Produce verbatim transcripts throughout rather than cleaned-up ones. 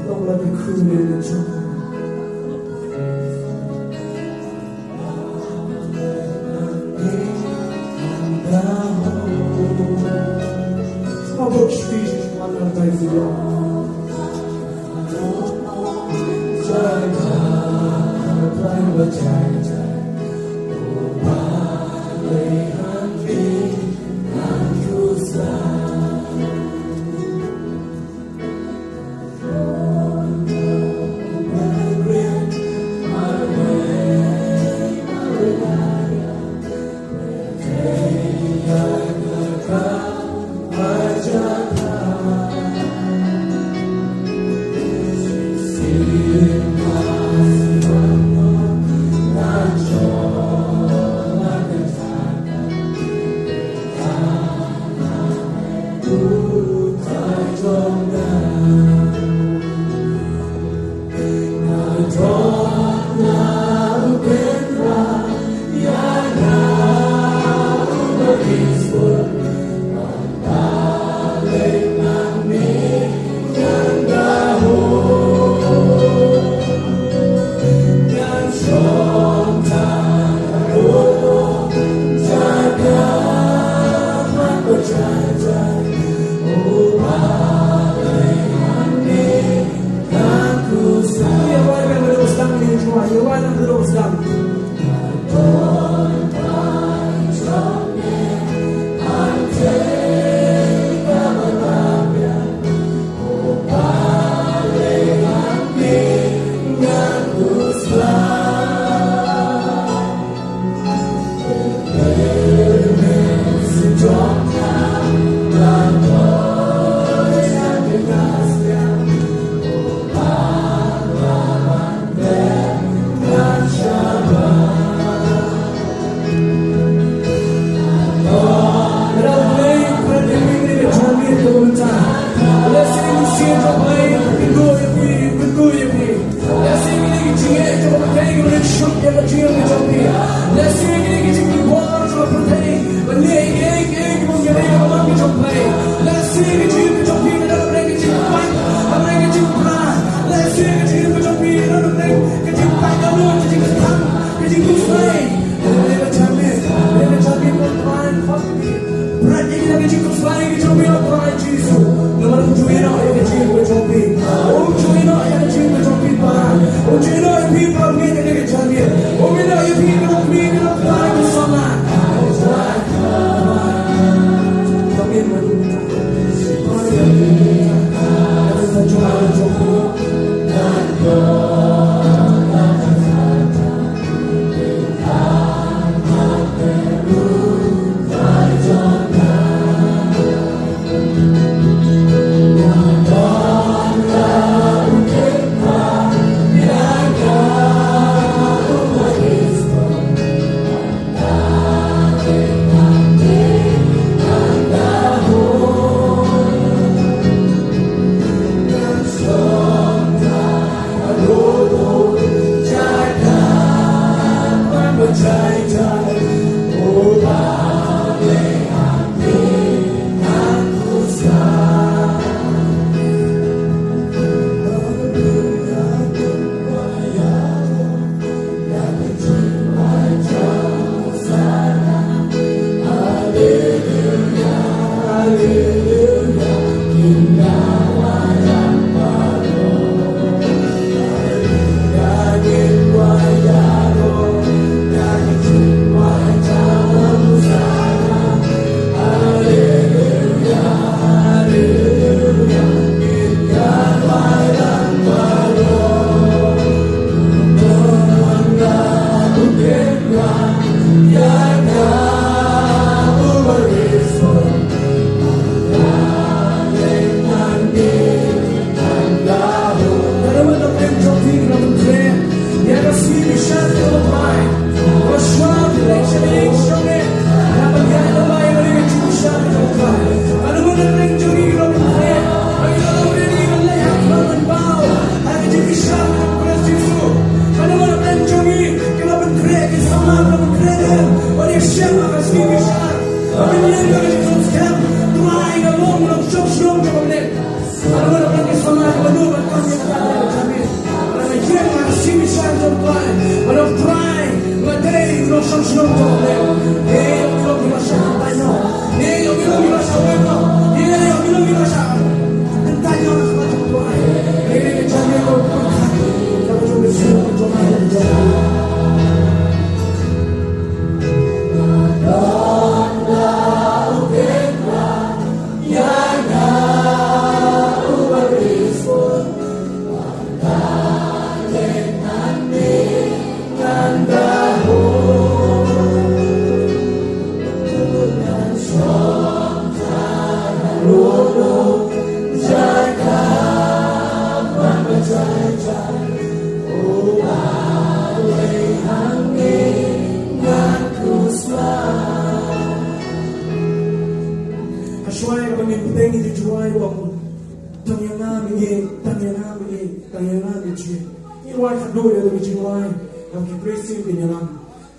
Don't let me crew in the jungle. Hashwa ïa kaba ngin bteng, ngi ju rwai, u ong: Tang ïa nga me ïeit, tang ïa nga me ïeit, tang ïa nga me jied. Ngi rwai khatduh ïa kaba ngi ju rwai, ïa ki praise team kin ïalam.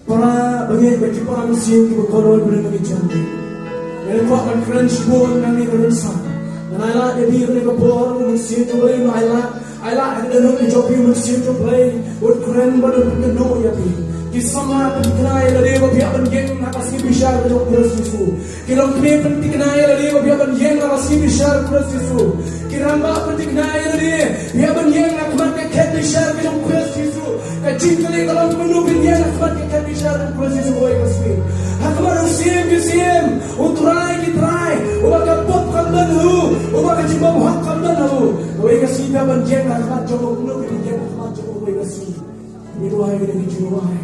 Para bangeit bad ki para mynsiem kiba kordor, ba ngi jan, ngi kwah ban kren shibun nangne ka rynsan. Ngan ailad ïa phi ha kane ka por, u Mynsiem jong U Blei un ailad, ailad ha ka dohnud ka jong phi, u Mynsiem jong U Blei un kren bad un pynkynduh ïa phi. Ki samla, pynthikna ïa lade ba phi hap ban ïeng ha ka sngi bishar ka jong U Khrist Jisu. Ki longkmie, pynthikna ïa lade ba phi hap ban ïeng ha ka sngi bishar U Khrist Jisu. Ki rangbah, pynthikna ïa lade ba phi hap ban ïeng ha khmat ka khet bishar ka jong U Khrist Jisu. Ka jingkylli ka long, kumno phin ïeng ha khmat ka khet bishar U Khrist Jisu kawei ka sngi? Ha khmat U Siem ki siem, U Trai ki trai, uba ka pop kam don ha u, uba ka jingbymhok kam don ha u, kawei ka sngi phi hap ban ïeng ha khmat jong u. Kumno phin ïeng ha khmat jong u kawei ka sngi? Ngi duwai, ngi duwai.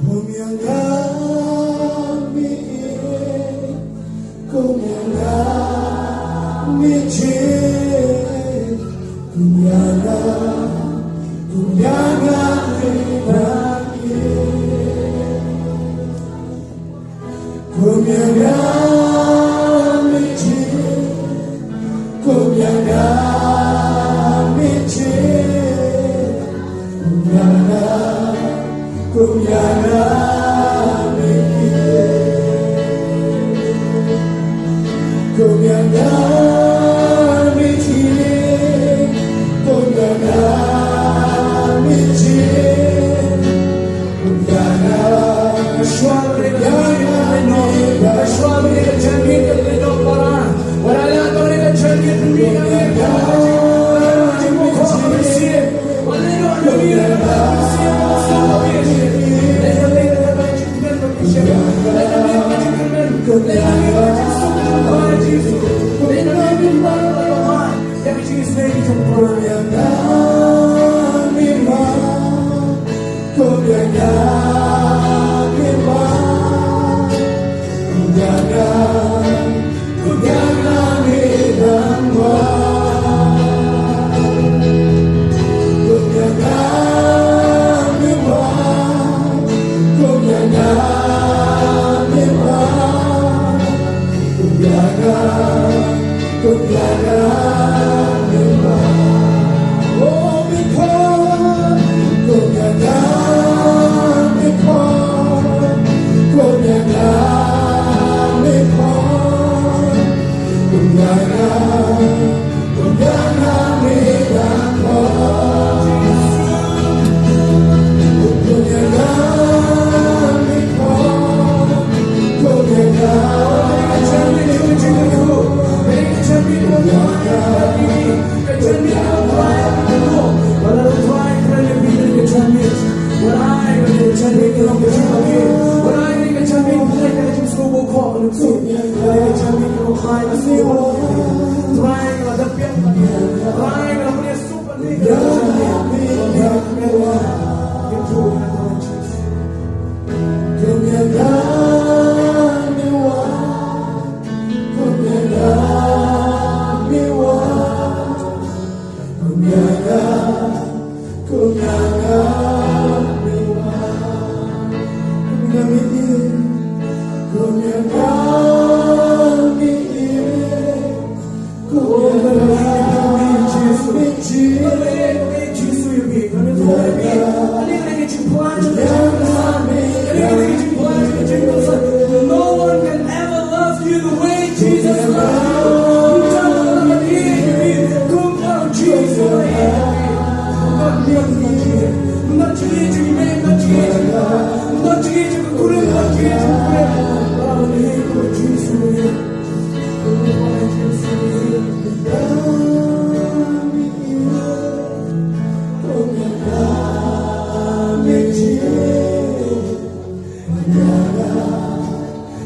Kum ïa nga me ïeit, kum ïa nga me jied, kum ïa nga, kum ïa nga me dang ïeit. Kum ïa nga me jied, kum ïa nga me jied, kum ïa nga, kum ïa nga me ïeit. Kum ïa nga me jied, kum ïa nga me jied.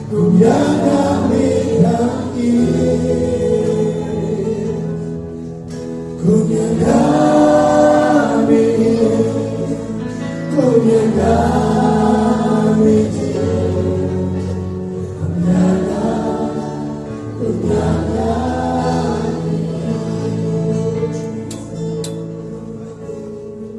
Kum ïa nga me dang ïeit, kum ïa nga me ïeit, kum ïa nga me